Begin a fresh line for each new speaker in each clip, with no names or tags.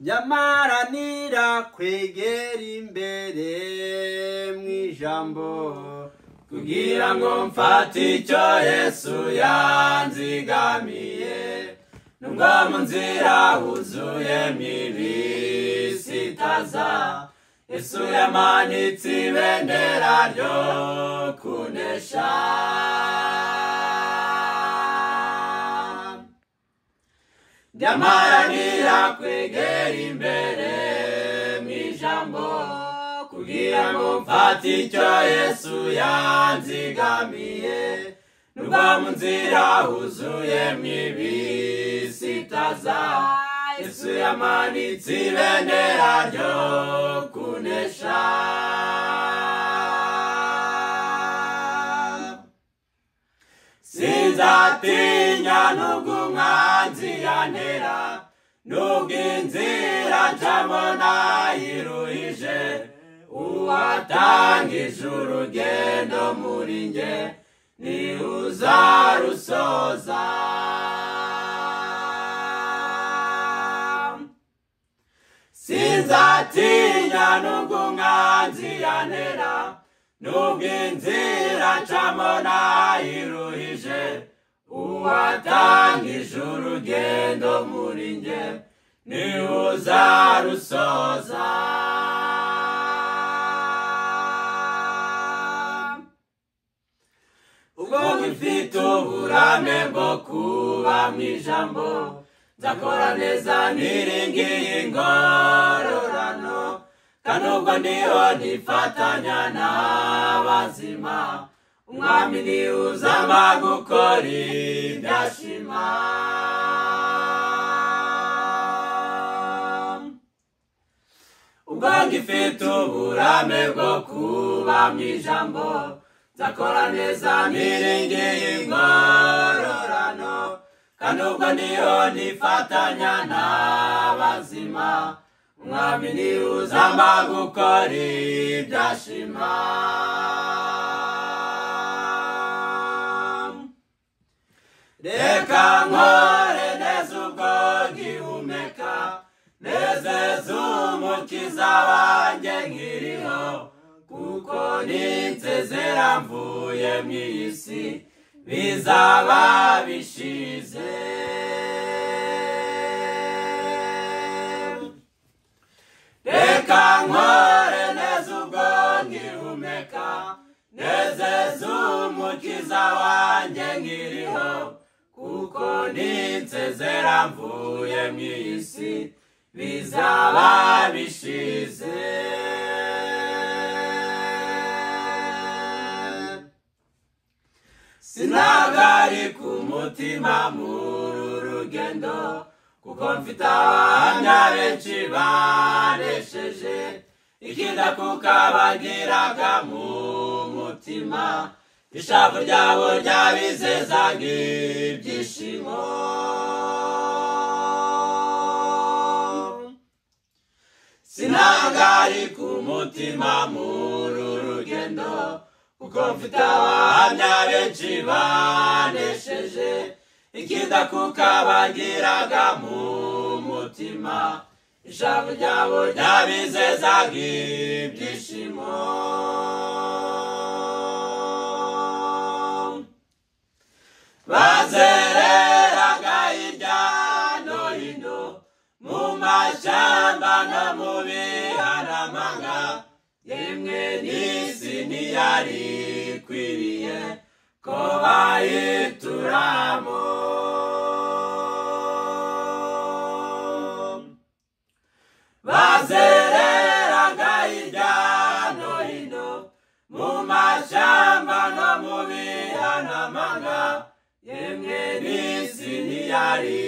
Nyamaranira kwegera imbere mu ijambo, kugira ngo mfate icyo Yesu yanzigamiye. Nubwo mu nzira huzuyemo ibisitaza, Yesu yamanitse ibendera ryo kunesha. Nyamaranira kwegera imbere mu ijambo, kugira ngo mfate icyo Yesu yanzigamiye. Nubwo mu nzira huzuyemo ibisitaza, Yesu yamanitse ibendera ryo kunesha. Sinzatinya nubwo umwanzi yantera, nubwo inzira ncamo nayiruhije. Uwatangije urugendo muri nge ni uzarusoza. Sinzatinya nubwo umwanzi yantera, nubwo inzira ncamo nayiruhije. Uwatangije urugendo muri nge ni uzarusoza. Ubwo ngifite uburame bwo kuba mu ijambo, nzakora neza niringiye ingororano. Kandi ubwo ndiho nifatanya n'abazima, Umwami ni uzama gukora ibyo ashima. Ubwo ngifite uburame bwo kuba mu ijambo, nzakora neza niringiye ingororano. Kandi ubwo ndiho nifatanya n'abazima, Umwami ni uzama gukora ibyo ashima. Reka nkore neza ubwo ngihumeka, nezeza Umukiza wanjye nkiriho, kuko ninsezera mvuye mu isi bizaba bishize. Reka nkore neza ubwo ngihumeka, nezeza Umukiza wanjye nkiriho, kuko ninsezera mvuye mu isi bizaba bishize. Sinagarika umutima muri uru rugendo, kuko mfite abahamya benshi banesheje. Ikindakuka bagiraga mu mutima, ishavu ryabo ryabizezaga ibyishimo. Sinagarika umutima muri uru rugendo, kuko mfite abahamya benshi banesheje. Ikindakuka bagiraga mu mutima, ishavu ryabo ryabizezaga ibyishimo. Bazereraga hirya no hino, mu mashyamba no mu biharamanga, yemwe n'isi ntiyari ikwiriye ko bayituramo. Bazereraga hirya no hino, mu mashyamba no mu bihanamanga, yemwe n'isi ntiyari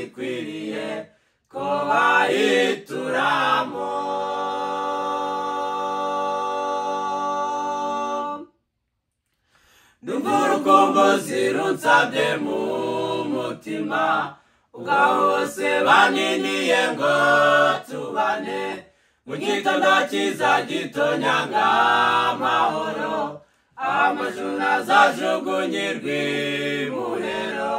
ikwiriye ko bayituramo. Ndumva urukumbuzi runsabye mu mutima, ubwo bose baniniye ngo tubane. Mu gitondo cyiza gitonyanga amahoro, amajuru azajugunyirwa imuhero.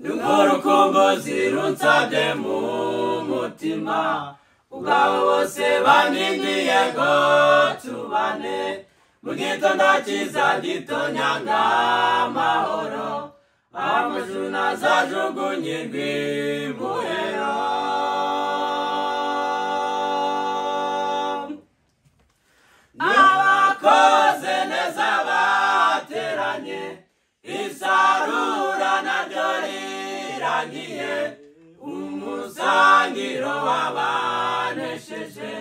N'urukumbuzi runsabye mu mutima, ubwabo bose bandindiye ngo tubane. Mu gitondo cyiza gitonyanga amahoro, amajuru ntazajugunyirwa imuhero. Abakoze neza bateranye, isarura naryo rirangiye, umusangiro w'abanesheje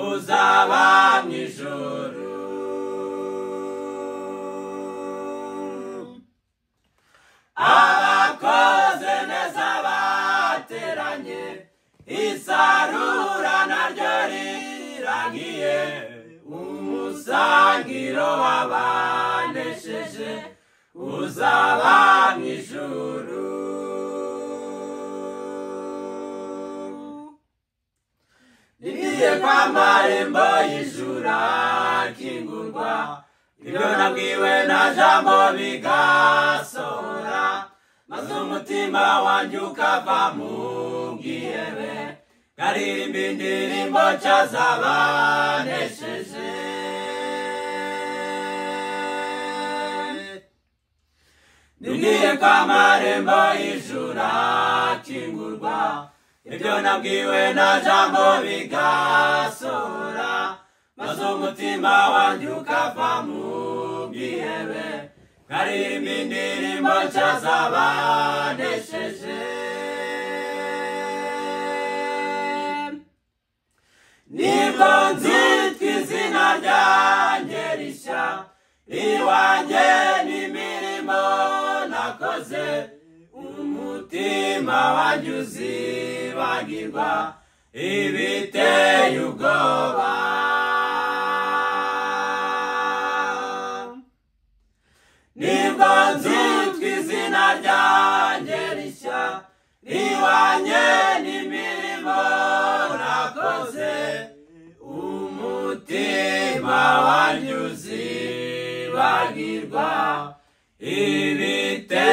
uzaba mu ijuru. Abakoze neza bateranye, isarura naryo rirangiye, umusangiro w'abanesheje uzaba mu ijuru. Ngiye kwa marembo y'ijuru akingurwa, ibyo nabwiwe na jambo bigasohora, maze umutima wanjye ukava mu bwihebe, nkaririmba indirimbo nshya z'abanesheje. Ngiye kwa marembo y'ijuru akingurwa, ibyo nabwiwe na jambo bigasohora, maze umutima wanjye ukava mu bwihebe, nkaririmba indirimbo nshya z'abanesheje. Nibwo nzitwa izina ryanjye rishya, iwanjye n'imirimo nakoze, umutima wanjye uzibagirwa ibiteye ubwoba. Nibwo nzitwa izina ryanjye rishya, iwanjye n'imirimo nakoze, umutima wanjye uzibagirwa ibiteye